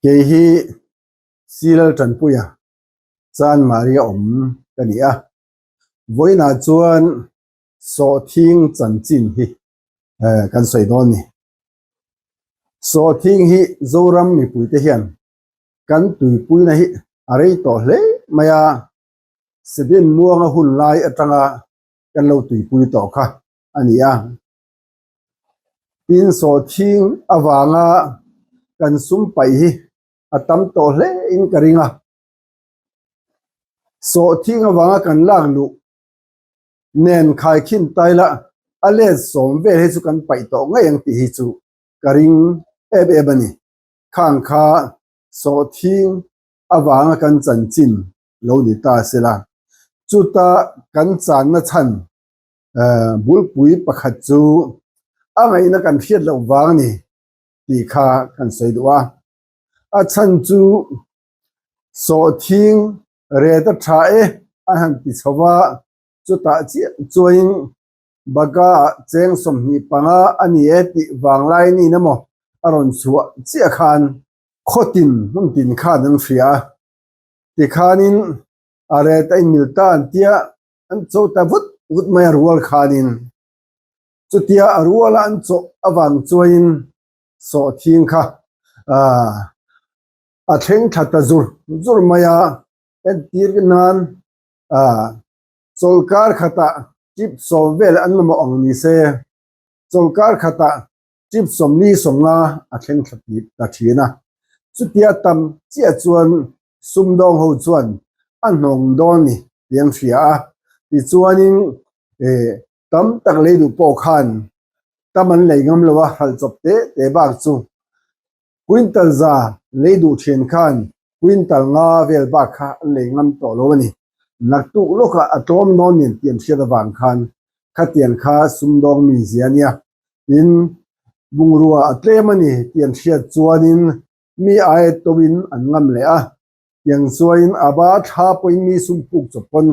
Kei hi Silal Tanpuia Chanmari a awm ka ni a, vawiinah chuan sawhthing chanchin hi kan sawi dawn ni. Sawhthing hi Zoram mipuite hian kan tuipuina hi a rei tawh hle mai a, Sebin muanga hun lai atanga kan lo tuipui tawh kha a ni a. Tin, sawhthing avanga kan sum paih hi a tam tawh hle in ka ring a. Sawhthing avanga kan lak luh nen khaikhin taila a let sawm vel hi chu kan paih tawh ngei ang tih hi chu ka ring em em a ni. Khang kha sawhthing avanga kan chanchin lo ni ta sela, chuta kan channa chhan bulpui pakhat chu a ngaihna kan hriat loh vang a ni tih kha kan sawi duh a. A chhan chu sawhthing ret a tha e a han ti chho va, chutah chiah chuain Baga ah cheng 25 a ni e tih vanglai niin emaw a rawn chhuah chiah khan khawtin hmun tin khan an hria a, tikhanin a ret a inmil ta an tia an cho ta vut vut mai a rual khanin chutia a ruala an chawh avang chuain sawhthing kha a thleng thla ta zur zur mai a, entir nan chawlkar khatah trip 10 vel an mamawh ang ni se, chawlkar khatah trip 40 50 a thleng thla ta thin a, chutia tam chiah chuan sumdawng ho chuan a hnawng dawn ni tih an hria a, tichuanin tam tak lei duh pawh khan tam an lei ngam lo a, hralh chawp te te bak chu quintal za lei duh thian khan quintal nga vel bak kha an lei ngam tawh lo a ni. Naktuk lawkah a tlawm dawn nen tih an hriat avang khan khatiang kha sumdawng mi zia a nia. Tin, bungrua a tlem a ni tih an hriat chuanin mi aia tawin an ngam leh a. Tiang chuain a ba thla pawhin mi sum puk chawp pawn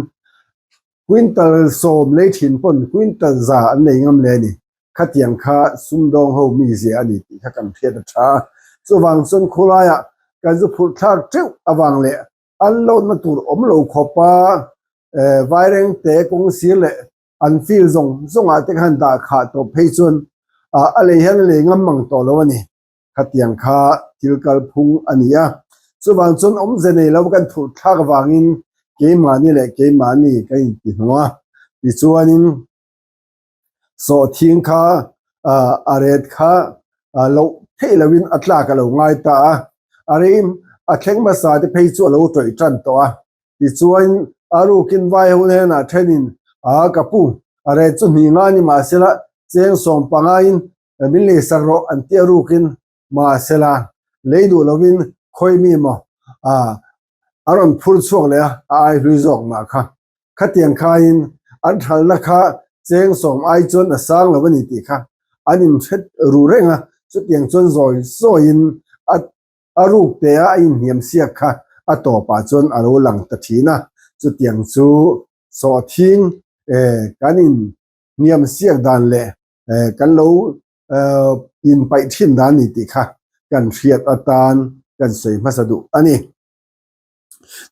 quintal 10 lei thin pawn quintal 100 an lei ngam leh a ni. Khatiang kha sumdawng ho mizia a ni tih kha kan hriat a tha. Chuvang chuan khulaiah kan zu phurh thlak teuh avang leh an lawtna tur awm lo khawpa vairengte kawng sir leh an field zawng zawngah te khan dah khah tawp phei chuan a lei hian a lei ngam mang tawh lo a ni. Khatiang kha thil kalphung a ni a, chuvang chuan awmze nei lo kan phurh thlak avangin keimahni leh keimahni kan inti hnawh a, tichuanin sawhthing kha a ret kha loh theih loin a tlak a lo ngai ta a, a reim a thleng hmasa te phei chu a lo tawih tan tawh a, tichuan a rukin vai ho hnenah thenin a ka pu a ret chu hnih nga ni mahsela cheng 15 in Min lei sak rawh an ti a rukin mahsela lei duh lovin khawi mi maw a rawn phur chhuak leh a, a ai hlui zawk mah kha. Khatiang khain an thalna kha cheng 10 ai chuan a sang lo a ni tih kha an inhret ru reng a, chutiang chuan zawi zawiin a a ruk te a a inhniam siak kha a tawpah chuan a lo lang ta thin a, chutiang chu sawhthing kan inhniam siak dan leh kan lo inpaih thin dan ni tih kha kan hriat atan kan sawi hmasa duh a ni.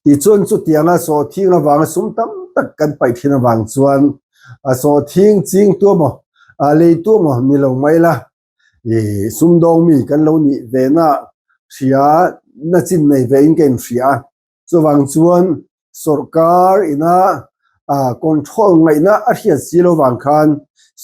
Tichuan chutianga sawhthing avanga sum tam tak kan paih thin avang chuan a sawhthing ching tu emaw a lei tu emaw ni lo mai la sumdawng mi kan lo nih ve na hria na chin nei ve in ka inhria a. Chuvang chuan sorkar ina control ngaihna a hriat si lo vang khan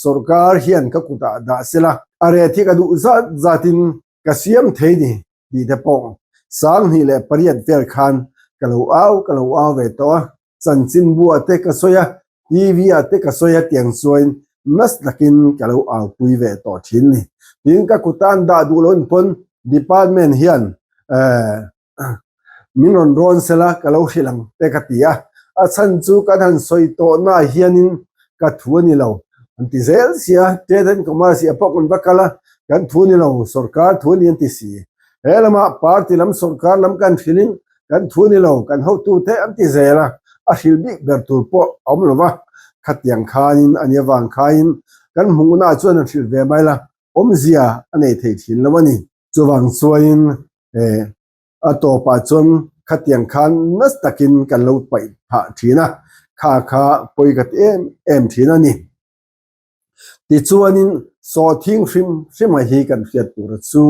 sorkar hian ka kutah dah sela a ret hi ka duh zat zatin ka siam thei ni tih te pawh 2008 vel khan ka lo au ka lo au ve tawh a, chanchinbu-ah te ka sawi a, TV-ah te ka sawi a tiang chuan nasa takin ka lo aupui ve tawh thin ni. Tin, ka kuta an dah duh loh pawn department hian min rawn rawn sela ka lo hrilh ang te ka ti a, a chhan chu kan han sawi tawh naah hianin ka thu a ni lo an ti zel sia, Trade and Commerce ah pawh kan va kal a, kan thu a ni lo, sorkar thu a ni an ti si. He lamah party lam sorkar lam kan hrilhin kan thu a ni lo, kan hotute an ti zel a, a hrilh bik ber tur pawh a awm lo va, khatiang khanin a nia vang khain kan hmuhnaah chuan an hrilh ve mai la, awmzia a nei thei thin lo a ni. Chuvang chuanin. A tawpah chuan khatiang khan nasa takin kan lo paih phah thin a, kha kha pawi ka ti em em thin a ni. Tichuanin sawhthing hrim hrima hi kan hriat tur chu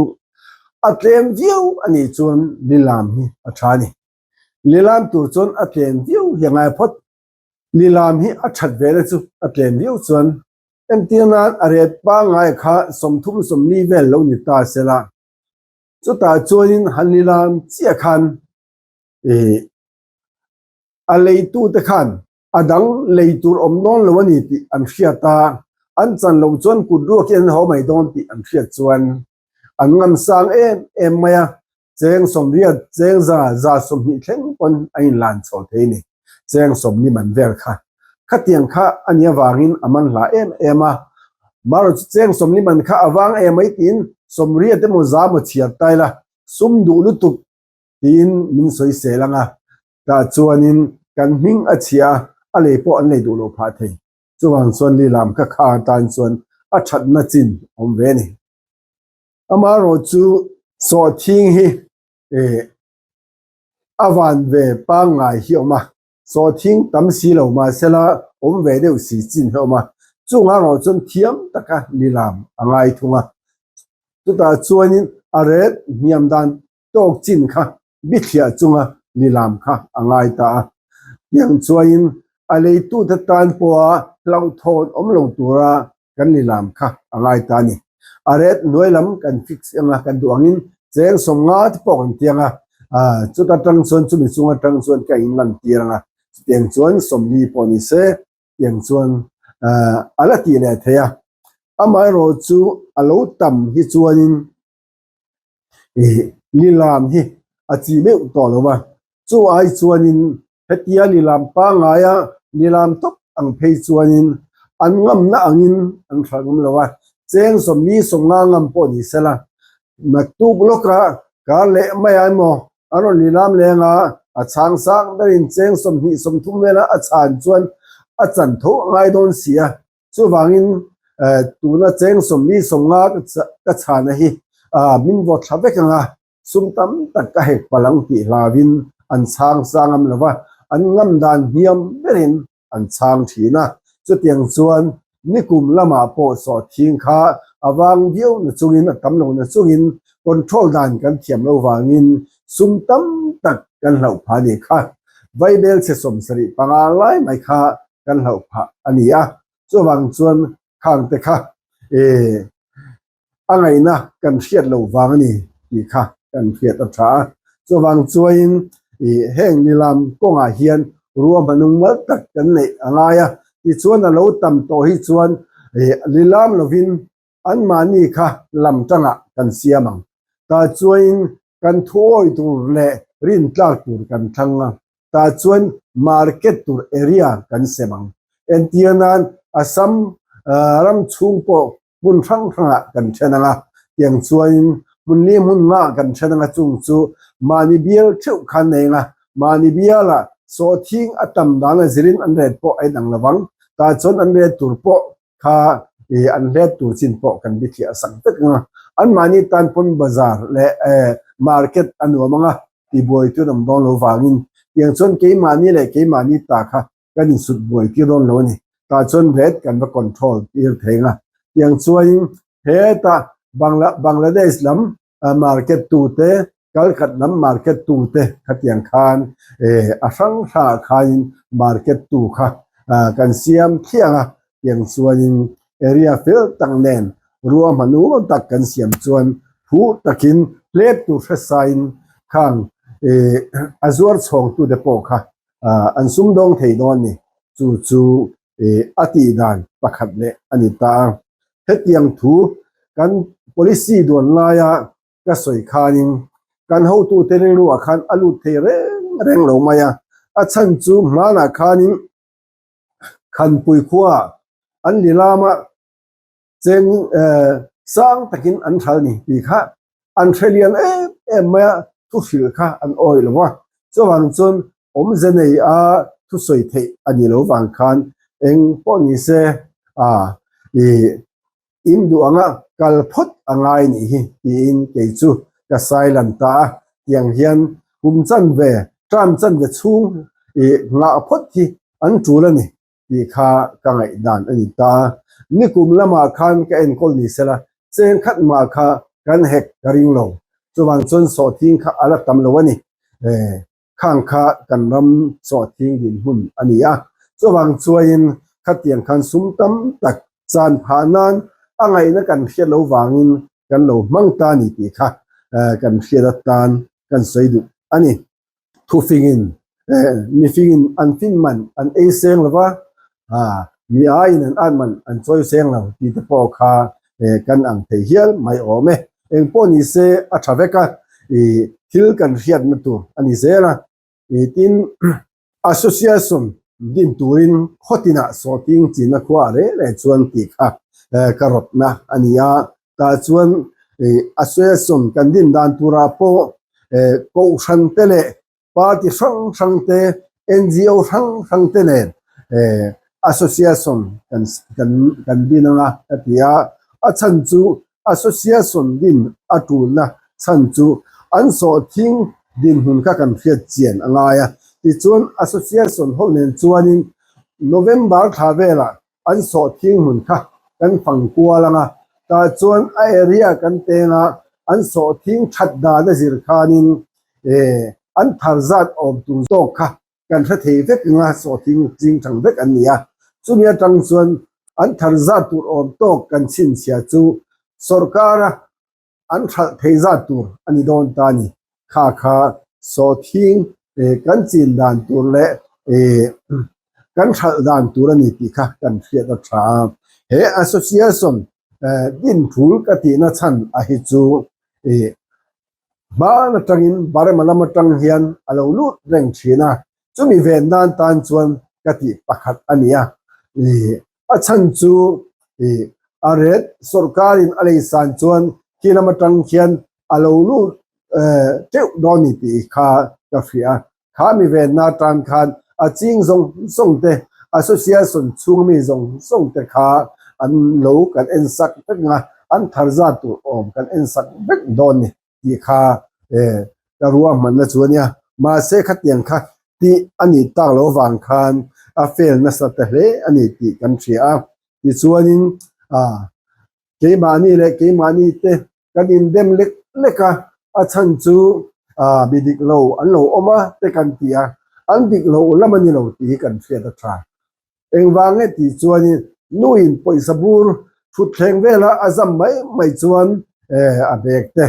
a tlem viau a nih chuan lilam hi a tha a ni. Lilam tur chuan a tlem viau hi a ngai phawt. Lilam hi a that ve na chu a tlem viau chuan entir nan a ret pangngai kha 30 40 vel lo ni ta sela. Chutah chuanin han lilam chiah khan ih a leitute khan a dang lei tur awm dawn lo a ni tih an hriat a, an chan loh chuan kut ruak hi an haw mai dawn tih an hriat chuan an ngam sang em em mai a, cheng 80, cheng 100, 120 thleng pawn a inlan chho thei a ni, cheng 40 man vel kha. Khatiang kha a nih avangin a man hla em em a, marawh chu cheng 40 man kha a vang em mai tiin 80 emaw 100 emaw chhiar ta ila sum duh lutuk tiin min sawisel ang a, tah chuanin kan hming a chhia a, a lei pawh an lei duh loh phah thei. Chuvang chuan lilam ka kha atan chuan a thatna chin a awm ve a ni. Amaherawh chu sawhthing hi a van ve pangngai hi a awm a, sawhthing tam si lo mahsela awm ve deuh si chin hi a awm a, chung erawh chuan thiam taka lilam a ngai thung a. Chutah chuanin a ret hniam dan tawk chin kha bithliah chunga lilam kha a ngai ta a. Tiang chuanin a leitute tan pawha hlauhthawn awm lo tura kan lilam kha a ngai ta a ni. A ret hnuai lam kan fix anga kan duh angin cheng 50 te pawh kan tiang a, chuta tang chuan chumi chunga tang chuan ka inlan tir anga chutiang chuan 40 pawh ni se tiang chuan a la tih leh thei a. Amaherawh chu a lo tam hi chuanin lilam hi a chi meuh tawh lo a, chu ai chuanin hetia lilam pangngaia lilam tawp ang phei chuanin an ngamna angin an hralh ngam lo a, cheng 40 50 ngam pawh ni sela naktuk lawka kar leh mai ah emaw an rawn lilam leng a, a chhang sang berin cheng 20 30 vela a chhan chuan a chan tho a ngai dawn si a. Chuvangin tuna cheng 40 50 ka chhana hi min vaw thla vek ang a, sum tam tak ka hek palh ang tih hlauin an chhang sang am lo va, an ngam dan hniam berin an chhang thin a. Chutiang chuan nikum lamah pawh sawhthing kha a vang viau na chungin, a tam lo na chungin control dan kan thiam lo vangin sum tam tak kan hlauh phah a ni kha. Vaibel chhe 75 lai mai kha kan hlauh phah a ni a, chuvang chuan khang te kha a ngaihna kan hriat loh vang a ni tih kha kan hriat a tha a, chuvang chuain heng lilam kawngah hian ruahmanung mal tak kan neih a ngai a, tichuan a lo tam tawh hi chuan lilam lovin anmahni kha lam tangah kan siam ang, tah chuain kan thuawi tur leh rintlak tur kan thlang a. Tah chuan market tur area kan sem ang. Entir nan Assam ram chhung pawh hmun hrang hrangah kan then ang a, tiang chuanin hmun li hmun ngah kan then ang a, chung chu mahni bial theuh khan nei ang a, mahni bialah sawhthing a tam dan a zirin an ret pawh a inang lo vang. Tah chuan an ret tur pawh kha an hlet tur chin pawh kan bithliah sak vek ang a, anmahni tan pawn bazar leh market a nuam ang a, tibuai chu an awm dawn lo vangin tiang chuan keimahni leh keimahni ta kha kan insut buai tir dawn lo a ni. Tah chuan ret kan va control tir thei ang a, tiang chuanin heta Bangladesh lam market tute Kalkhat lam market tute khatiang khan a hrang hrangah khanin market tu kha kan siam thliang a, tiang chuanin area fel tak nen ruahman ur tak kan siam chuan phuh takin hlep tur hresain khang a zuar chhawng tute pawh kha an sumdawng thei dawn a ni. Chu chu a tih dan pakhat leh a ni ta a. Hetiang thu kan policy duan laia ka sawi khanin kan hotute rilruah khan a lut thei reng reng lo mai a, a chhan chu hmanah khanin Khanpui khua an lilama cheng sang takin an hral ni tih kha an hre lian em em mai a, thu hrilh kha an awih lo va, chuvang chuan awmze nei a thusawi theih a ni lo vang khan eng pawh ni se a ih In duh anga kal phawt a ngai nih hi tiin kei chu ka silent ta a. Tiang hian kum chanve, term chanve chhung ih nghah phawt hi an tul a ni tih kha ka ngaihdan a ni ta. Nikum lamah khan ka enkawl ni sela, cheng khat mah kha kan hek ka ring lo. Chuvang chuan sawhthing kha a la tam lo a ni. Khang kha kan ram sawhthing dinhmun a ni a. Chuvang chuain khatiang khan sum tam tak chan phah nan a ngaihna kan hriat lo vangin kan lo hmang ta ni tih kha kan hriat atan kan sawi duh a ni. Thufingin mifingin an fin man an ei seng lo va, mi aiin an at man an chawi seng lo tih te pawh kha kan ang thei hial mai awm e. Eng pawh ni se a tha vek a, thil kan hriatna tur a ni zel a. Tin, Association din turin khawtinah sawhting chinna khua reng reng chuan tih kha ka rawtna a ni a. Tah chuan Association kan din dan turah pawh kohhran te leh party hrang hrang te, NGO hrang hrang te nen Association kan din anga ka ti a. A chhan chu Association din a tulna chhan chu an sawhthing dinhmun kha kan hriat chian a ngai a. Tichuan Association ho nen chuanin November thla velah an sawhthing hmun kha kan fang kual ang a, tah chuan a area kan teng a, an sawhthing that dan a zir khanin an thar zat awm tur zawk kha kan hre thei vek ang a, sawhthing ching thang vek an ni a. Chumi atang chuan an thar zat tur awm tawk kan chhinchhiah chu sorkara an hralh thei zat tur a ni dawn ta a ni. Kha kha sawhthing kan chin dan tur leh kan hralh dan tur a ni tih kha kan hriat a tha a. He association din phul ka tihna chhan a hi chu hman atangin Burma lam atang hian a lo lut reng thin a, chumi ven nan tan chuan ka tih pakhat a ni a. A chhan chu a ret sorkarin a lei san chuan khi lam atang khian a lo lut teuh dawn ni tih kha ka hria a. Kha mi venna atan khan a ching zawng zawng te, association chhung mi zawng zawng te kha an lo kan en sak vek ang a, an thar zat tur awm kan en sak vek dawn ni tih kha ka ruahmanna chu a nia. Mahse khatiang kha tih a nih tak lo vang khan a fail nasa ta hle a ni tih kan hria a. Tichuanin keimahni leh keimahni te kan indem lek lek a, a chhan chu mi dik lo an lo awm a te kan ti a, an dik lo lam a ni lo tih hi kan hriat a tha. Engvang nge tih chuanin nuin pawisa bur thutthleng vela a zam mai mai chuan a bag te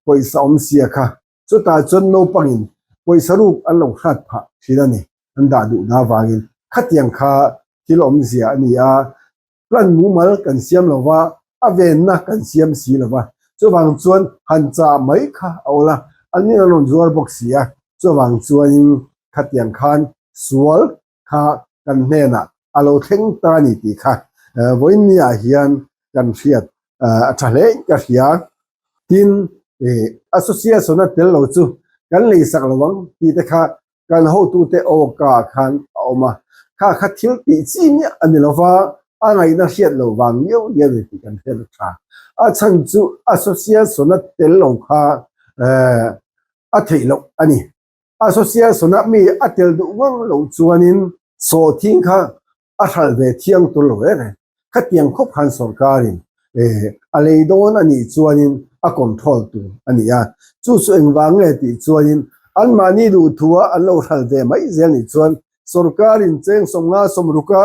pawisa awm sia kha chutah chuan naupangin pawisa ruk an lo hrat phah thin a ni, an dah duh na avangin khatiang kha thil awmzia a ni a. Plan mumal kan siam lo va, a venna kan siam si lo va, chuvang chuan han chah mai kha a awl a, an in an rawn zuar bawk si a, chuvang chuanin khatiang khan sual kha kan hnenah a lo thleng ta a ni tih kha vawiinniah hian kan hriat a tha hle in ka hria. Tin, association a tel lo chu kan leisak lo ang tih te kha kan hotute awka khan a awm a, kha kha thil tih chi miah a ni lo va, a ngaihna hriat lo vang miau miau a ni tih kan hriat a tha. A chhan chu association-a tel lo kha a theih loh a ni. Association-a mi a tel duh ngang lo chuanin sawhthing kha a hralh ve thiang tur lo reng reng. Khatiang khawp khan sorkarin a lei dawn a nih chuanin a control tur a ni a. Chu chu engvang nge tih chuanin anmahni duhthua an lo hralh ve mai zel nih chuan sorkarin cheng sawmnga sawmruka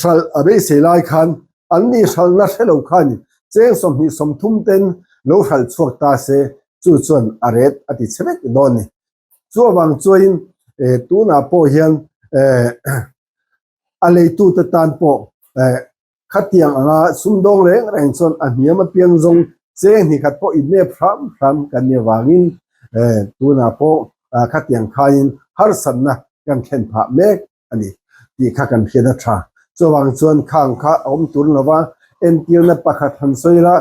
hralh a beisei lai khan anni hralhna hre lo khanin cheng 20 30 ten lo hralh chhuak ta se chu chuan a ret a ti chhe vek dawn a ni. Chu avang chuanin tunah pawh hian a leitute tan pawh khatiang anga sumdawng reng reng chuan a hniam apiang zawng cheng hnih khat pawh inep hram hram kan nih avangin tunah pawh khatiang khain harsatna kan thlen phah mek a ni tih kha kan hriat a tha. Chuvang chuan khang kha a awm tur lo va, entirna pakhat han sawi la,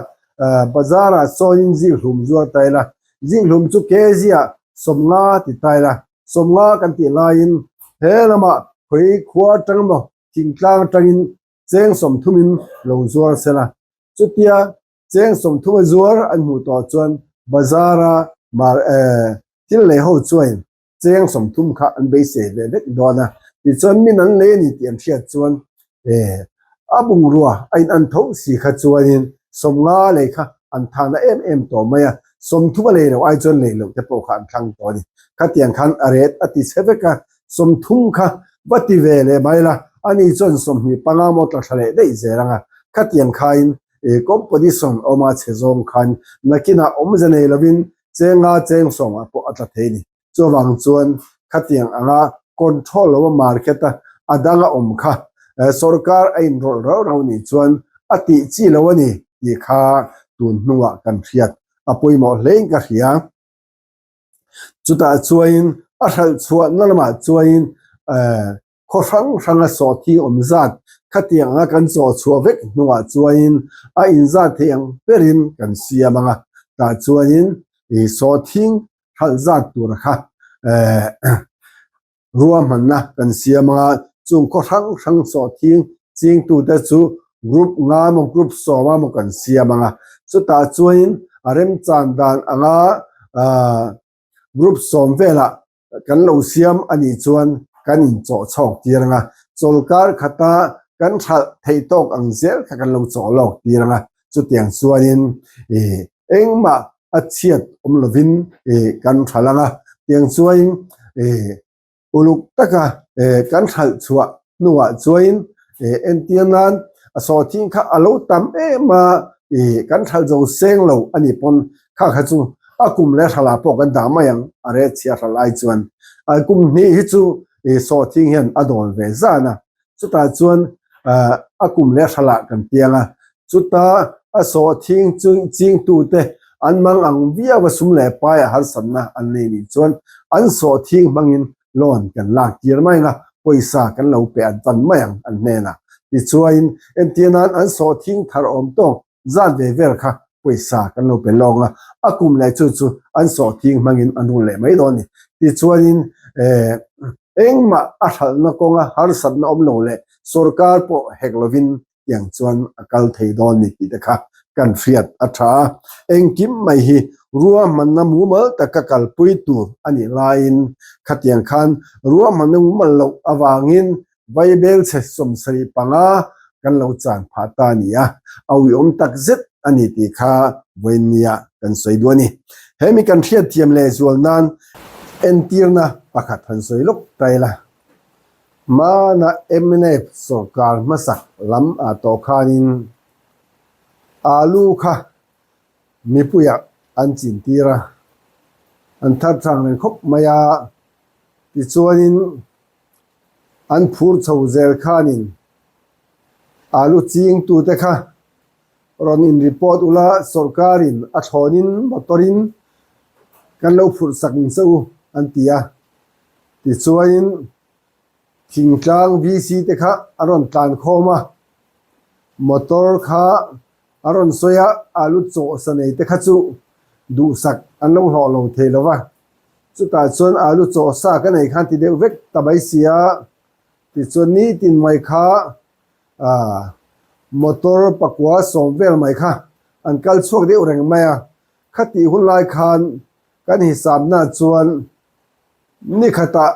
bazar-ah sawnin zikhlum zuar ta ila, zikhlum chu kg-ah 50 ti ta ila, 50 kan tih laiin he lamah khawi khua atang emaw thingtlang atangin cheng 30-in lo zuar se la, chutia cheng 30 a zuar an hmuh tawh chuan bazar-a. Mar thil lei ho chuan cheng 30 kha an beisei ve vek dawn a, tichuan min an lei a ni tih an hriat chuan a bungrua a in an tho si kha chuanin 50 lei kha an thahna em em tawh mai a, 30 a lei loh ai chuan lei loh te pawh kha an thlang tawh a ni. Khatiang khan a ret a ti chhe vek a, 30 kha va ti ve leh mai la, ani chuan 25 maw tla thla leh daih zel ang a, khatiang khain competition awma chhe zawng khan nakinah awmze nei lovin cheng nga cheng sawmah pawh a tla thei a ni. Chuvang chuan khatiang anga control lo a market a a dang a awm kha sorkar a inrawlh rauh rauh nih chuan a tih chi lo a ni tih kha tun hnuah kan hriat a pawimawh hlein ka hria. Chutah chuanin a hralh chhuahna lamah chuanin khaw hrang hranga sawhthing awm zat khatiang anga kan chaw chhuah vek hnuah chuanin a inzat thei ang berin kan siam ang a, tah chuanin ih sawhthing hralh zat tur kha eh ruahmanna kan siam ang a, chung khaw hrang hrang sawhthing chingtute chu group nga emaw group sawm emaw kan siam ang a, chutah chuanin a remchan dan anga ah group sawm velah kan lo siam a nih chuan kan inchawh chhawk tir ang a, chawlkar khata kan hralh theih tawk ang zel kha kan lo chawh lawk tir ang a, chutiang chuanin ih engmah a chhiat awm lovin ih kan hralh ang a, tiang chuanin ih uluk taka ih kan hralh chhuah hnuah chuanin ih entir nan a sawhthing kha a lo tam em a ih kan hralh zo seng lo a nih pawn kha kha chu a kum leh hralh ah pawh kan dah mai ang a reh chhia hralh ai chuan a kum hnih hi chu ih sawhthing hian a dawn ve zan a chutah chuan ah a kum leh hralh ah kan piang a chuta a sawhthing chu chingtute an mang ang viau a sum leh pai a harsatna an nei nih chuan an sawhthing hmangin loan kan lak tir mai ang a, pawisa kan lo pe an pan mai ang an hnenah. Tichuain entir nan an sawhthing thar awm tawk zat ve vel kha pawisa kan lo pe lawng a, a kum leh chu chu an sawhthing hmangin an rul leh mai dawn a ni. Tichuanin eh engmah a hralhna kawnga harsatna awm lo leh sorkar pawh hek lovin tiang chuan a kal thei dawn ni tih te kha kan hriat a tha a. Engkim mai hi ruahmanna mumal taka kalpui tur a nih laiin khatiang khan ruahmanna mumal loh avangin Vaibel chhe 75 kan lo chan phah ta a ni a, a uiawm tak zet a ni tih kha vawiinnia kan sawi duh a ni. He mi kan hriatthiam leh zual nan entirna pakhat han sawi lawk ta ila. Hmana mnf sorkar hmasak lam ah tawh khanin alu kha mipuiah an chintir a, an thar thang reng khawp mai a, tichuanin an phur chho zel khanin alu chingtute kha rawn in report ula sorkarin a thlawnin motor-in kan lo phurh sak ang che u an ti a. Tichuanin thingtlang VC te kha a rawn tlan khawm a, motor kha a rawn sawi a, alu chaw sa nei te kha chu duhsak an lo hlawh lo thei lo va, chutah chuan alu chaw sa ka nei khan ti deuh vek ta mai si a, tichuan nitin mai kha ah motor pakua sawm vel mai kha an kal chhuak deuh reng mai a, khatih hun lai khan kan hisapna chuan Ni khatah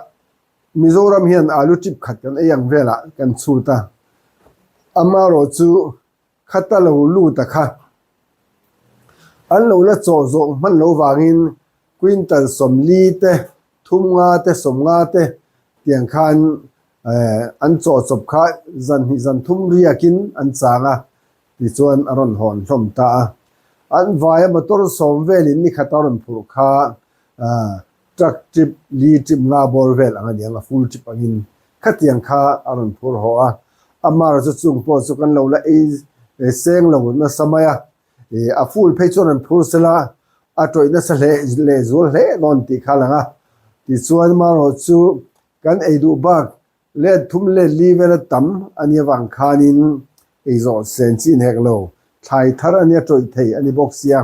Mizoram hian alu chip khat kan ei ang velah kan chhut a, amaherawh chu khata lo lut a kha an lo la chawh zawh hman lo vangin quintal 40 te, 30 te, 50 te tiang khan eh an chawh chawp kha zan hnih zan thum riakin an chang a tichuan a rawn hawn hlawm ta a. An vaia motor sawm velin ni khata rawn phurh kha ah Truck trip, li trip nga bawr vel ang a ni ang, a full trip angin khatiang kha a rawn phur haw a. A mar chu chung pawh chu kan lo la ei seng lo nasa mai a, a full phei chuan rawn phur sela a tawih nasa hle leh zual hle dawn tih kha a lang a. Tichuan marawh chu kan ei duh bak Let thum let li vela tam a nih avang khanin ei zawh sen chin hek lo, thlai thar a nia tawih thei a ni bawk sia.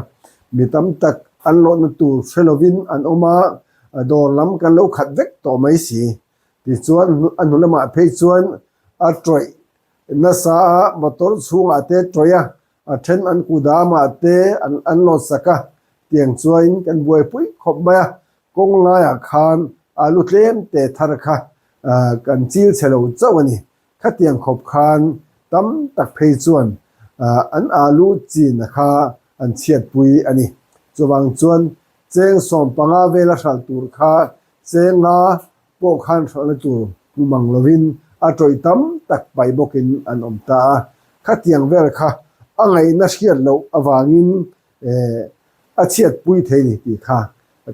Mi tam tak an lawhna tur hre lovin an awm a, dawr lam kan lo khat vek tawh mai si. Tichuan a hnu lamah phei chuan a tawih nasa a, motor chhungah te tawih a, a then an kudamah te an lawt sak a. Tiang chuain kan buaipui khawp mai a, kawng laiah khan alu tlem te thar kha kan chil chhe lo chauh a ni. Khatiang khawp khan tam tak phei chuan an alu chin a kha an chhiatpui a ni. Chuvang chuan cheng 15 vela hralh tur kha cheng nga pawh khan hralhna tur hmu mang lovin a tawih tam tak paih bawkin an awm ta a. Khatiang vel kha a ngaihna hriat loh avangin a chhiatpui thei ni tih kha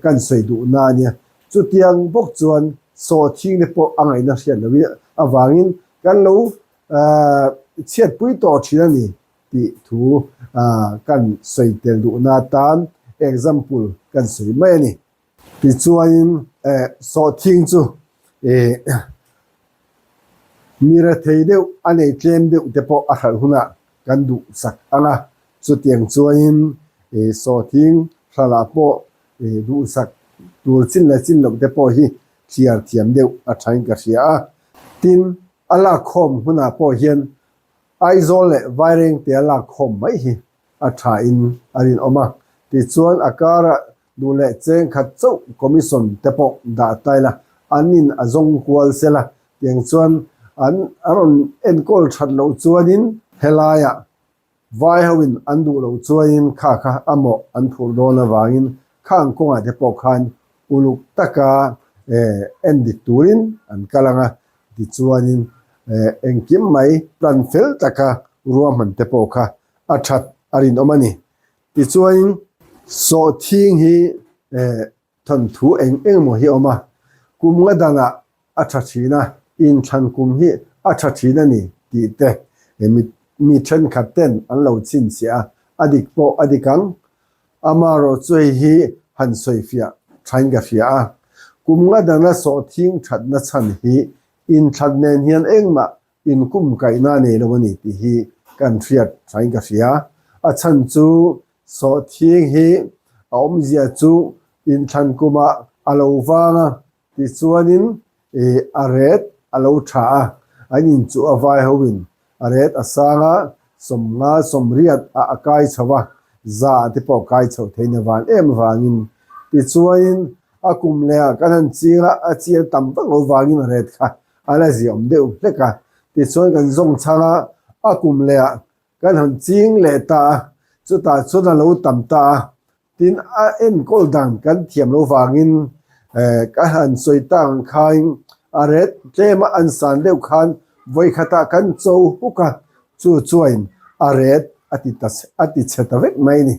kan sawi duhna a nia. Chutiang bawk chuan sawhthing te pawh a ngaihna hriat loh avangin kan lo chhiatpui tawh thin a ni tih thu kan sawi tel duhna atan example kan sawi mai a ni. Tichuanin sawhthing chu mi rethei deuh a nei tlem deuh te pawh a hralh hunah kan duhsak ang a, chutiang chuanin sawhthing hralhah pawh duhsak tur chin leh chin loh te pawh hi thliar thiam deuh a thain ka hria a. Tin, a lakkhawm hunah pawh hian Aizawl leh Vairengte a lakkhawm mai hi a thain a rinawm a, tichuan a karah Duh leh cheng khat chauh commission te pawh dah ta ila, an in a zawng kual sela, tiang chuan an a rawn enkawl that loh chuanin helaiah vai hoin an duh loh chuanin kha kha a mawh an phurh dawn avangin khang kawngah te pawh khan uluk taka en dik turin an kal ang a, tichuanin engkim mai plan fel taka ruahman te pawh kha a that a rinawm a ni. Tichuain sawhthing hi thawnthu eng eng maw hi a awm a, kum nga dangah a tha thin a, inthlan kum hi a tha thin a ni tih te mi thenkhat ten an lo chhinchhiah a, a dik pawh a dik ang. Amaherawh chu hei hi han sawifiah thain ka hria a, kum nga danga sawhthing thatna chhan hi inthlan nen hian engmah Inkum kaihna a nei lo a ni tih hi kan hriat thain ka hria. A chhan chu sawhthing hi a awmzia chu inthlan kumah a lo vang a, tichuanin a ret a lo tha a, an inchuh a vai hoin a ret a sang a, 50 80 ah a kai chho a, za te pawh kai chho thei na van em avangin. Tichuanin a kum lehah kan han ching a, a chian tam vak lo vangin a ret kha A la ziah awm deuh hlek a, tichuan kan zawng chhang a, a kum leh ah kan han ching leh ta a, chutah chuan a lo tam ta a, tin a enkawl dan kan thiam lo vangin ka han sawi tak ang khain a ret tlem a an san deuh khan vawikhatah kan cho huk a, chu chuain a ret a ti ta a ti chhe ta vek mai a ni.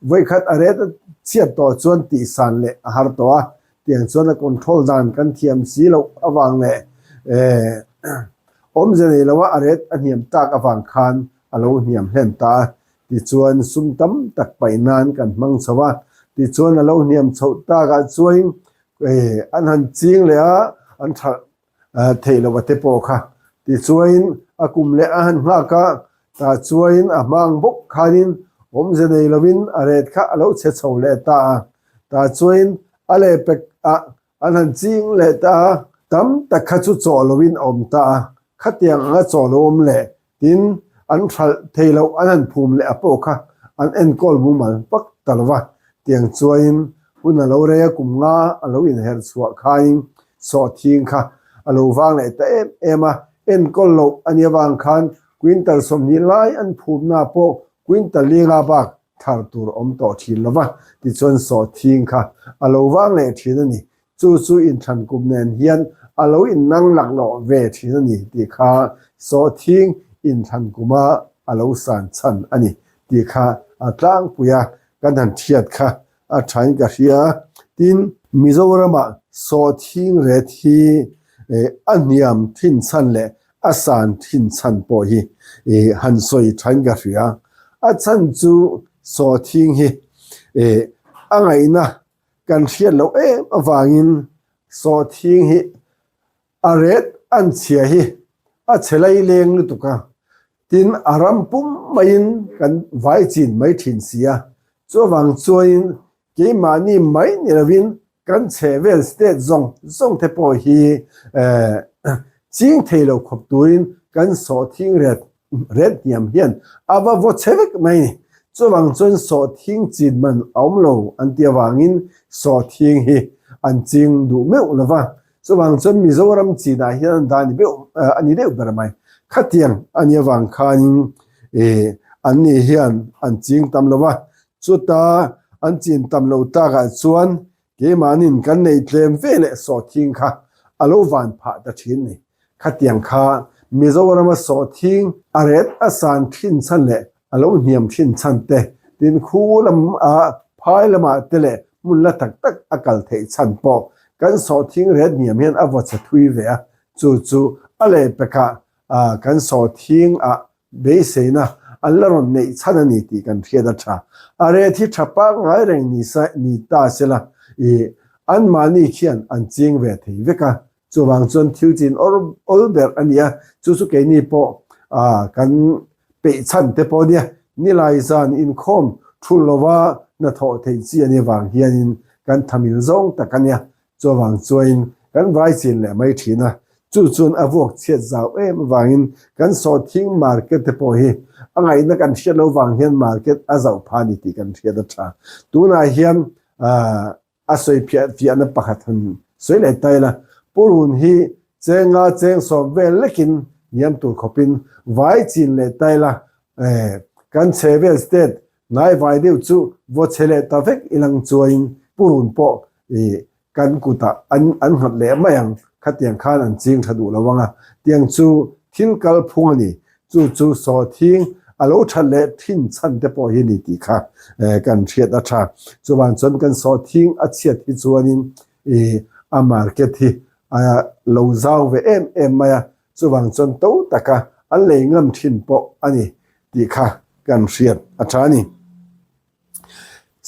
Vawikhat a ret a chhiat tawh chuan tihsan leh a har tawh a, Tiang chuan a control dan kan thiam si loh avang leh awmze nei loa a ret a hniam tak avang khan a lo hniam hlen ta a. Tichuan sum tam tak paih nan kan hmang chho a. Tichuan a lo hniam chhoh takah chuan an han ching leh a, an thalh theih loh a te pawh kha. Tichuan a kum leh a han nghak a, tah chuan a hmang bawk khanin awmze nei lovin a ret kha a lo chhe chho leh ta a. Tah chuan a lehpek ah an han ching leh ta a, tam tak kha chu chawh lovin a awm ta a. Khatiang anga chawh lo awm leh Tin, an hralh thei loh an han phum leh a pawh kha an enkawl mumal vak ta lo va, tiang chuain hun a lo rei a, kum nga a lo inherh chhuah khain sawhthing kha a lo vang leh ta em em a, enkawl loh a nih avang khan quintal 20 lai an phumna pawh quintal linga bak thar tur awm tawh thin lo va, tichuan sawhthing kha a lo vang leh thin a ni. Chu chu inthlan kum nen hian a lo innang laklawh ve thin a ni tih kha sawhthing inthlan kuma a lo san chhan a ni tih kha a tlangpui a, kan han thiat kha a thain ka hria. Tin, Mizoramah sawhthing ret hi a hniam thin chhan leh a san thin chhan pawh hi han sawi thain ka hria. A chhan chu sawhthing hi a ngaihna Kan hriat loh em avangin sawhthing hi a ret an chhia hi a chhe lai leng lutuk a, tin a ram pum maiin kan vai chin mai thin si a, chuvang chuanin keimahni mai ni lovin kan chhehvel state zawng zawng te pawh hi ching thei lo khawp turin kan sawhthing ret ret hniam hian a va vaw chhe vek mai a ni. Chuvang chuan sawhthing chin man a awm lo an tih avangin sawhthing hi an ching duh meuh lo va. Chuvang chuan Mizoram chinah hian an dah a ni deuh ber mai. Khatiang a nih avang khanin anni hian an ching tam lo va. Chuta an chin tam lo takah chuan Keimahnin kan neih tlem ve leh sawhthing kha a lo van phah ta thin ni. Khatiang kha Mizorama sawhthing a ret a san thin chhan leh a lo hniam thin chhan te, tin khu lam a phai lamah te leh hmun la tak tak a kal theih chhan pawh kan sawhthing ret hniam hian a vaw chhe thui ve a, chu chu a lehpekah kan sawhthing ah Beiseina an la rawn neih chhan a ni tih kan hriat a tha. A ret hi tha pangngai reng ni sa ni ta sela i anmahni khian an ching ve thei vek a, chuvang chuan thil chin awr awl ber a ni a, chu chu keini pawh kan peih chhan te pawh nia nilai zan inkhawm thul lova hnathawh theih chi a nih vang hianin kan thamil zawng tak a nia. Chuvang chuain kan vai chin leh mai thin a, chu chuan a vuak chhiat zau em avangin kan sawhthing market te pawh hi a ngaihna kan hriat lo vang hian market a zauh pha a ni tih kan hriat a tha. Tunah hian a sawi phiah fiahna pakhat han sawi leh ta ila, purun hi chenga cheng sawm vel lekin hniam tur khawpin vai chin leh ta ila, kan chhe vel state Hnaivai deuh chu vaw chhe leh ta vek ilang chuain purun pawh ih kan kutah an an nghat leh mai ang, khatiang khan an ching tha duh lo ang a, tiang chu thil kal phung a ni, chu chu sawhthing a lo that leh thin chhan te pawh hi ni tih kha kan hriat a tha. Chuvang chuan kan sawhthing a chhiat hi chuanin ih a market hi a lo zau ve em em mai a, chuvang chuan to taka an lei ngam thin pawh a ni tih kha kan hriat a tha a ni.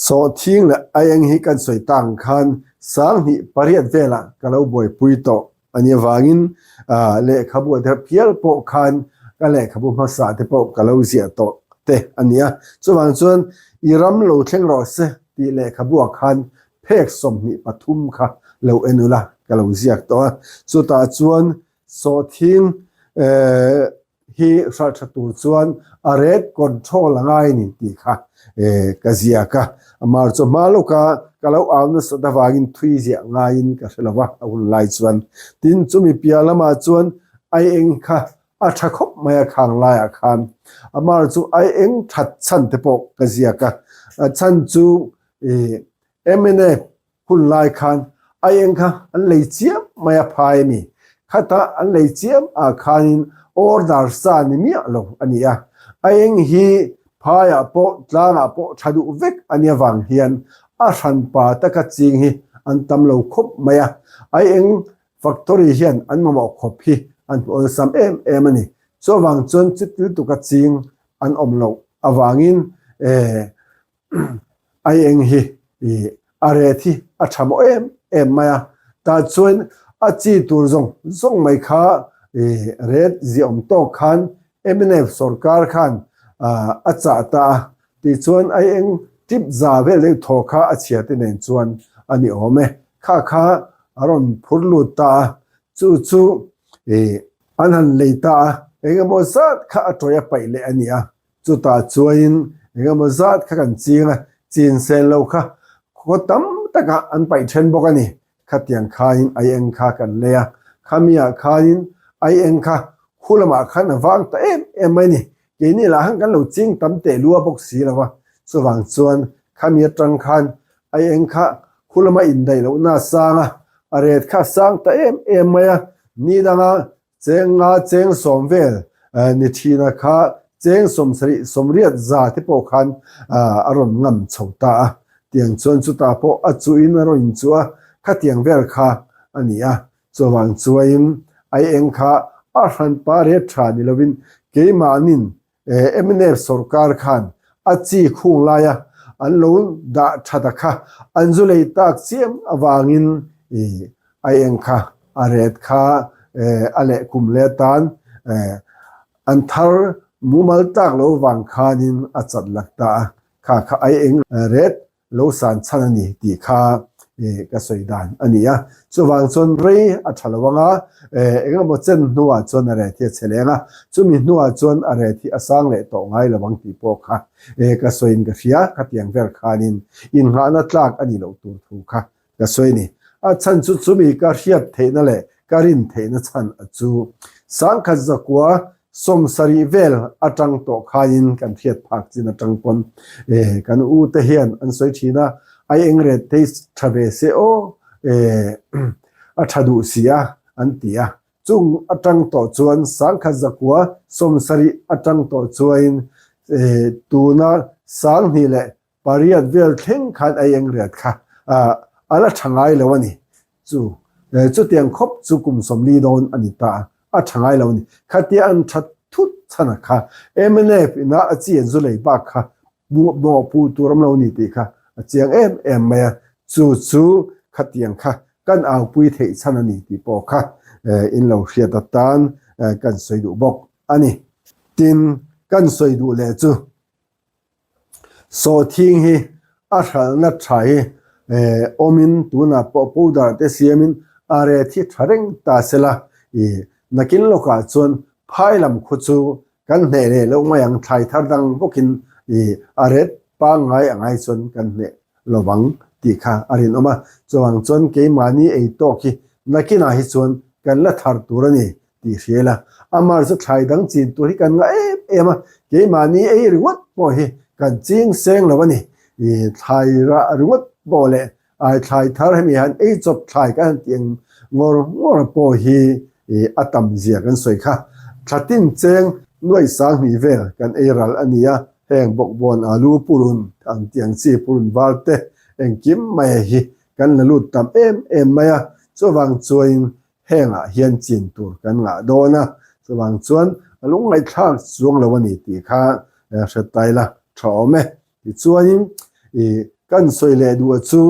Sawhthing leh aieng hi kan sawi tak ang khan 2008 velah ka lo buaipui tawh a nih avangin lehkhabu a der phial pawh khan ka lehkhabu hmasa te pawh ka lo ziah tawh te a ni a. Chuvang chuan i ram lo thleng rawh se tih lehkhabuah khan phek 23 kha lo en ula ka lo ziak tawh a. Chutah chuan sawhthing hi hralh tha tur chuan a rate control a ngai a ni tih kha ka ziak a. Amah chu hma lawka ka lo au nasat avangin thui ziah ngaiin ka hre lo va a hun lai chuan. Tin, chumi piah lamah chuan ai eng kha a tha khawp mai a khang laiah khan. Amah chu ai eng that chhan te pawh ka ziak a. A chhan chu mnf Hun lai khan a eng kha an lei chiam mai a phai a ni. Khata an lei chiam ah khanin order sa ni miah lo a ni a. A eng hi phaiah pawh tlangah pawh tha duh vek a nia vang hian a hranpa taka ching hi an tam lo khawp mai a. A eng factory hian an mamawh khawp hi an hmu awlsam em em a ni. Chuvang chuan chuti lutuka ching an awm loh avangin Ai eng hi a ret hi a tha mawh em em mai a, tah chuan a chi tur zawng zawng mai kha ret ziahawm tawk khan mnf sorkar khan a chah ta a, tichuan ai eng tip za vel deuh thaw kha a chhia te nen chuan a ni awm e, kha kha a rawn phur lut ta a, chu chu an han lei ta a, engemaw zat kha a tawih a paih leh a ni a. Chutah chuanin engemaw zat kha kan ching a, chin sen lo kha khaw tam takah an paih then bawk a ni. Khatiang khanin ai eng kha kan lei a, khamiah khanin ai eng kha khu lamah khan a vang ta em em mai a ni. Keini lah khan kan lo ching tam teh lua bawk si lo va, chuvang chuan khami atang khan ai eng kha khu lama indaih lohna a sang a, a ret kha a sang ta em em mai a, ni danga Cheng nga cheng sawm vel ni thina kha cheng 70 80 za te pawh khan a rawn ngam chho ta a, tiang chuan chutah pawh a chuhin a rawn inchuh a, khatiang vel kha a ni a, chuvang chuain ai eng kha a hranpa ret tha ni lovin keimahnin Mnf sorkar khan a chi khung laia an lo dah that a kha an zu lei tak chiam avangin a eng kha a ret kha a leh kum leh atan an thar mumal tak lo vang khanin a chat lak ta a, kha kha a eng ret lo san chhan a ni tih kha. ka sawi dan a ni a. Chuvang chuan rei a tha lo anga, eng emaw chen hnuah chuan a ret hi a chhe leng a, chumi hnuah chuan a ret hi a sang leh tawh ngai lo ang tih pawh kha ka sawiin ka hria. Khatiang vel khanin innghahna tlak a nih loh tur thu kha ka sawi a ni. A chhan chu chumi ka hriat theihna leh ka rin theihna chhan a chu sangkhat zakua 70 vel atang tawh khain kan hriat phak chin atang pawn kan u te hian an sawi thin a, ai eng ret thei tha ve se aw a tha duh si a an ti a. Chung atang tawh chuan sangkhat zakua 70 atang tawh chuain tuna 2000 leh pariat vel thleng khan a eng riat kha a la tha ngai lo a ni. Chu chutiang khawp chu kum 40 dawn a ni ta a, a tha ngai lo a ni. Khatia an tha thut chhan a kha mnf ina a chi an zu lei bak kha mawhpuh tur awm lo a ni tih kha a chiang em em mai a. Chu chu khatiang kha kan aupui theih chhan a ni tih pawh kha in lo hriat atan kan sawi duh bawk a ni. Tin, kan sawi duh leh chu Sawhthing hi a hralhna tha hi awmin tunah pawh powder te siamin a ret hi tha reng ta sela ih nakin lawkah chuan phai lam khu chu kan hneh leh loh mai ang thlai thar dang bawkin ih a ret pangngai ang ai chuan kan hneh lovang tih kha a rinawm a. Chuvang chuan keimahni ei tawk hi nakinah hi chuan kan la thar tur a ni. tih hria ila, amah chu thlai dang chin tur hi kan ngah em em a, keimahni ei ringawt pawh hi kan ching seng lo a ni. Ih thlai rah ringawt pawh leh ai thlai thar hemi han ei chawp thlai kan han tih ang ngawr ngawr pawh hi ih a tam zia kan sawi kha. Thla tin cheng nuaih 2000 vel kan ei ral a ni a, heng bawkbawn alu purun ang tih ang chi purun var te engkim mai hi kan la lut tam em em mai a, chuvang chuain Hengah hian chin tur kan ngah dawn a, chuvang chuan a lungngaihthlak chuang lo a ni tih kha hre ta ila tha awm e. Tichuanin ih kan sawi leh duh chu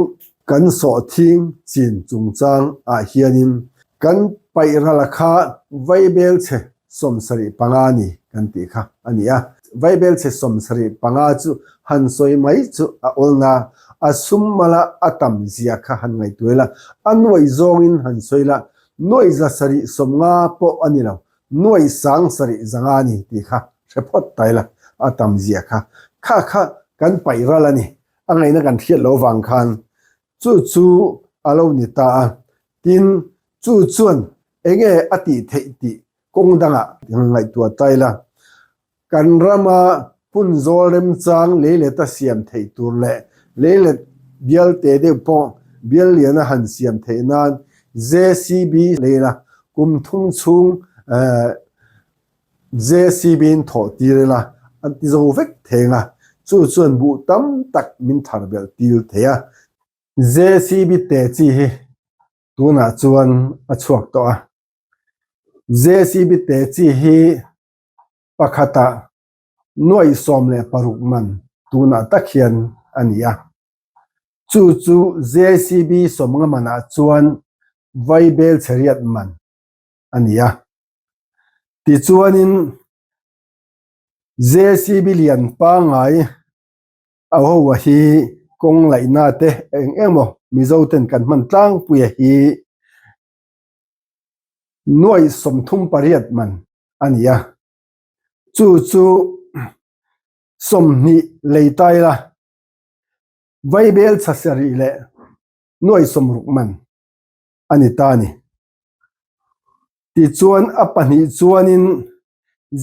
kan sawhthing chin chungchang ah hianin kan paih rala kha vaibel chhe 75 ni kan tih kha a ni a. Vaibel chhe 75 chu han sawi mai chu a awlna, a sum mala a tam zia kha han ngaihtuah ila, a nuaih zawngin han sawi ila, nuaih 750 pawh a ni lo, nuaih 7500 ni tih kha hre phawt ta ila, a tam zia kha. Kha kha kan paih ral a ni, a ngaihna kan hriat loh vang khan chu chu a lo ni ta a. Tin, chu chuan enge a tih theih tih kawng dangah ngaihtuah ta ila, kan rama hmun zawl remchang leilet a siam theih tur leh leilet bial te deuh pawh bial liana han siam theih nan JCB leila kum thum chhung JCB in thawh tir ila an ti zo vek theng a, chu chuan buh tam tak min thar belh tir thei a. JCB te chi hi tunah chuan a chhuak tawh a, JCB te chi hi pakhatah 16,000 man tunah tak hian a ni a, chu chu JCB 50 manah chuan vaibel chheriat man a ni a. Tichuanin JCB lian pangngai a ho hi kawng laihna te eng emaw Mizo ten kan hman tlangpuia hi 38,000 man a ni a, chu chu 20 lei taila vaibel chhasarih leh 60,000 man a ni ta a ni. Tichuan a pahnih chuanin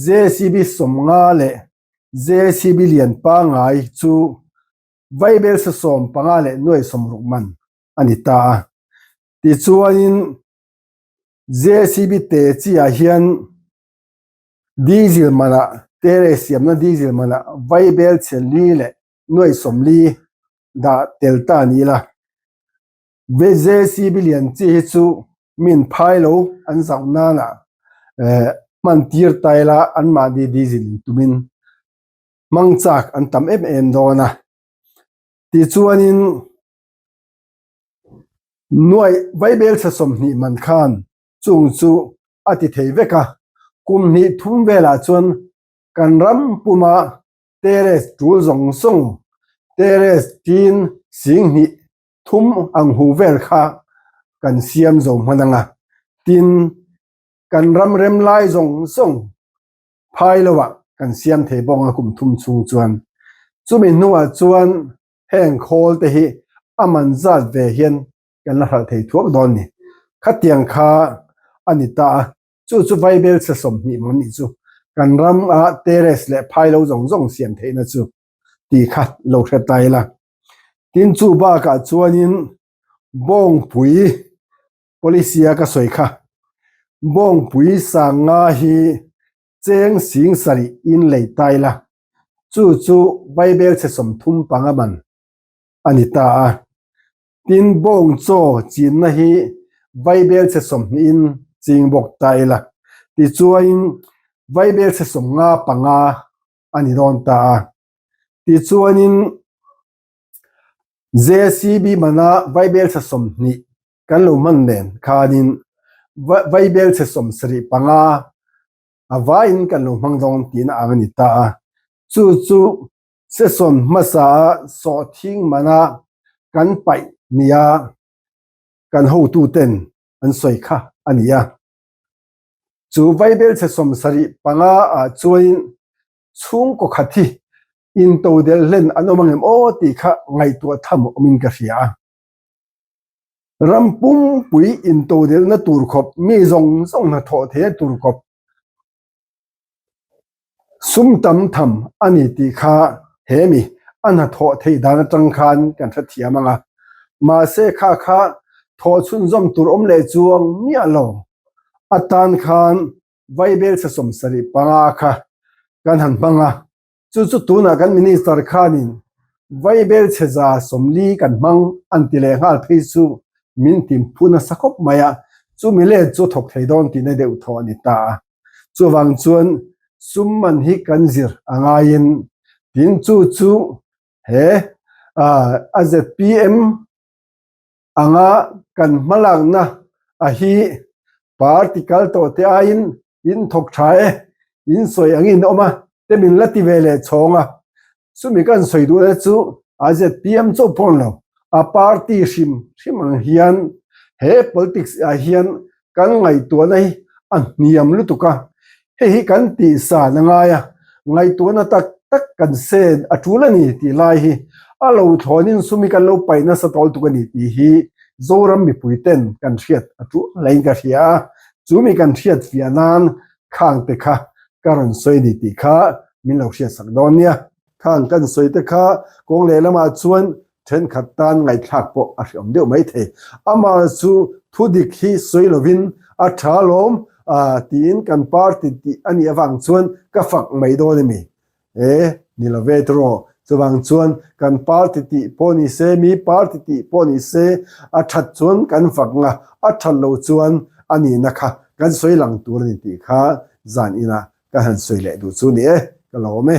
JCB 50 leh JCB lian pangngai chu vaibel sa 15 leh 60,000 man a ni ta a. Tichuanin JCB te chiah hian diesel manah tere siamna diesel manah vaibel chhe li leh 40,000 dah tel ta a ni ila. JCB lian chi hi chu min phai lo an zauh nana hman tir ta ila anmahni diesel in tumin hmang chak an tam em em dawn a. Tichuanin nuaih vaibel chhe 20 man khan chung chu a ti thei vek a, kum hnih thum velah chuan kan ram puma terrace tul zawng zawng terrace tin 2000. thum ang hu vel kha kan siam zo hman ang a, tin kan ram rem lai zawng zawng phai loah kan siam thei bawk a kum thum chhung chuan. Chumi hnuah chuan heng khawl te hi a man zat ve hian kan la hralh thei thuak dawn ni. Khatiang kha a ni ta a, chu chu Vaibel chhe 20 maw nih chu kan ram a terrace leh phai lo zawng zawng siam theihna chu tih kha lo hre ta ila. Tin chu bakah chuanin Bawngpui policy a ka sawi kha Bawngpui sanga hi cheng sing sarih in lei ta ila, chu chu Vaibel chhe 35 man a ni ta a. Tin, bawng chaw chinna hi Vaibel chhe 20 in ching bawk ta ila, tichuain Vaibel chhe 55 a ni dawn ta a. Tichuanin JCB mana Vaibel chhe 20 kan lo hman nen khanin Vaibel chhe 75 a vaiin kan lo hmang dawn tihna ang a ni ta a. Chu chu Session hmasa a sawhthing mana kan paih nia kan hotuten an sawi kha a ni a. Chu Vaibelchhe 75 ah chuanin chhungkaw khat hi intodelh hlen an awm angem aw tih kha ngaihtuah tham awmin ka hria a. Ram pumpui intodelhna tur khawp mi zawng zawng hnathawh theihna tur khawp Sum tam tham a ni tih kha he mi a hnathawh theih dan atang khan kan hrethiam ang a, mahse kha kha thawh chhunzawm tur awm leh chuang miah lo atan khan Vaibel chhe 75 kha kan han hmang a, Chu chu tunah kan Minister khanin Vaibel chhe 140 kan hmang an ti leh nghal phei chu min tim phu nasa khawp mai a, chumi let chu thawk thei dawn tihna deuh thaw a ni ta a. Chuvang chuan sum man hi kan zir a ngaiin tin chu chu he a zpm anga kan hmalakna a hi party kal tawh te aiin in thawk tha e, in sawi angin awm a, te min la ti ve leh chhawng a. Chumi kan sawi duhna chu a zpm chauh pawh lo, a party hrim hrim ang hian he politics ah hian kan ngaihtuahna hi a hniam lutuk a, hei hi kan tihsan a ngai a, ngaihtuahna tak tak kan sen a tul a ni tih lai hi a lo thlawnin sum hi kan lo paih nasa tawl tuk a ni tih hi Zoram mipui ten kan hriat a tul hlei ka hria a, chu mi kan hriat fiah nan khang te kha ka rawn sawi a ni tih kha min lo hriat sak dawn nia. Khang kan sawi te kha kawng lehlamah chuan Thenkhat tan ngaihthlak pawh a hreawm deuh mai thei. Amah chu thudik hi sawi lovin a tha lawm tiin kan party tih a nih avang chuan ka fak mai dawn a mi? E, ni lo ve tiraw? Chuvang chuan kan party tih pawh ni se, mi party tih pawh ni se, a that chuan kan fak nga, a that lo chuan a nihna kha kan sawi lang tur a ni tih kha zan inah ka han sawi leh duh chu ni e, ka lawm e.